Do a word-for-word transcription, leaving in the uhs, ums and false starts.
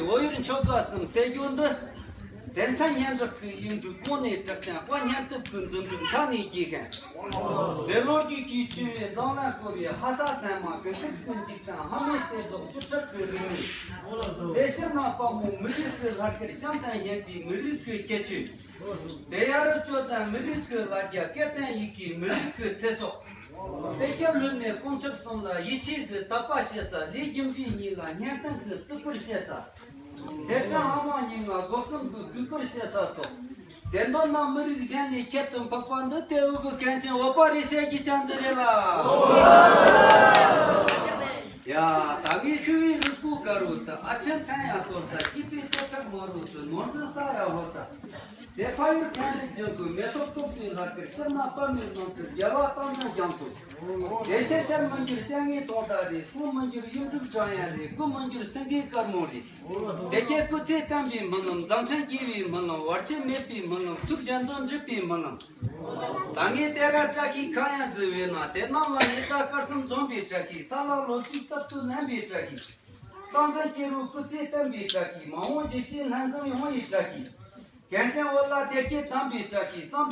བོད་ཡུལ་མཆོད་པ་གསུམ་ཟེར་རྒྱུ་འདི། དེ་མཚན་སྙན་གྲགས་ཀྱི་གཡུ་འབྲུག་གོང་ནས་གྲགས་ཀྱང་དཔལ་སྙན་སྟོབས་ཀྱི་འཛུམ་དྲུག་མཐའ་ནས་རྒྱས་ཤིང་། དེ་ལོ་རྒྱུས་ཀྱི་བཅུ་བའི་འཛམ་གླིང་བསྐོར་བའི་ཧ་ས་བསྟན་མ་གི་ཐུགས་ཀྱི་འཇིགས་དང་ལྷ་མོའི་སྟེ་ཟོག་བཅུ་ཕྲག་གི་རིག་གནས། དེ་ཕྱིར་ན་དཔའ་མོ་མི་རིགས་ཀྱི་ལྷ་སྐལ་བྱམས་དང་སྙན་གྲགས་མི་རིགས་ཀྱི་ཁྱད་ཆོས། དེ་ཡ་རུ་ཆོས་ཚན་མི་རིགས་ཀྱི་ལ་རྒྱ་སྐད་དང་ཡི་གེ་མི་རིགས་ཀྱི་ཚེ་སྲོག་དེ་སྐྱབས་ལུས་ནས་དཀོན་མཆོག་གསུམ་ལ་ཡིད་ཆེས་ཀྱི་དད་པ་བྱེད་ས་ལས་རྒྱུ་འབྲས་གཉིས་ལ་སྙན་གཏམ་གྱི་བརྩི་བཀུར་བྱེད་ས། དེ་ཕྲན་ཨ་མ་གཉིས་ལ་སྒོ་གསུམ་གྱི་གུས་བཀུར་བྱེད་ས་སོགས། དེ་འདོད་ན་མི་རིགས་གཞན་ནས་ཁྱད་དུ་འཕགས་པ་འདི་དེ་འུ་གི་མཁན་ཆེན་བོད་པ་རེད་ཟེར་གྱི་ཅང་ཙི་རེད་ལ། ཡ། ད་ངས་ཤི་བའི་རུས་པོ་དཀར་བོ་དང་ཨ་ཆེན་ཐན་ཡང་གཏོར་ས་སྐྱིད་པའི་སྟོད་ཕྲག་དམར་བོ་དུ་ནོར་འཛིན་ས་ཡ་ཧོ་ས། དེ་ཕ་ཡུལ་ཕན་རི་ལྗོངས་ཀྱི་མེ་ཏོག་ལྟོགས་པའི་ལྷ་སྐལ་ཕྱིར་ན་པདྨའི་ལོངས་སྤྱོད་རྒྱལ་བ་དམ་པའི་རྒྱ་མཚོ། དེ་ཕྱིར་ཤར་མི་འགྱུར་སྤྱན་སྔའི་དོང་དག་རེད། སྲོང་མི་འགྱུར་གཡུ་འབྲུག་སྒྲ་དབྱངས་རེད། སྐུ་མི་འགྱུར་སེང་གེའི་དཀར་མོ་རེད། དེ་སྐད་སྐུ་ཚེ་བརྟན་པའི་སྨོན་ལམ། མཛངས་ཆེན་དགེ་བའི་སྨོན་ལམ། བར་ཆད་མེད་པའི་སྨོན་ལམ། ཐུགས་གཞན་དོན་འགྲུབ་པའི་སྨོན་ལམ། ད་ངས་དེ་ར་བཀྲ་ཤིས་ཁ་ཡང་བཟི་བས་ན་དེ་ནང་ལ་ངས་ད་སྐར་གསུམ་འཛོམས་པའི་བཀྲ་ཤིས། ས་ལ་ལོ་བཅུའི་སྟབས་སུ་བསྣན་པའི་བཀྲ་ཤིས། སྟངས་འཛིན་སྐྱེ་རུ་སྐུ་ཚེ་བརྟན་པའི་བཀྲ་ཤིས། མ་འོངས་ཞིག་ཆེས་སྣ་འཛོམས་ཡོང་བའི་བཀྲ་ཤིས། རྒན་ཆེན་འོད་ལ་དེ་སྐད་གདམས་པའི་བཀྲ་ཤིས། བསམ་པའི་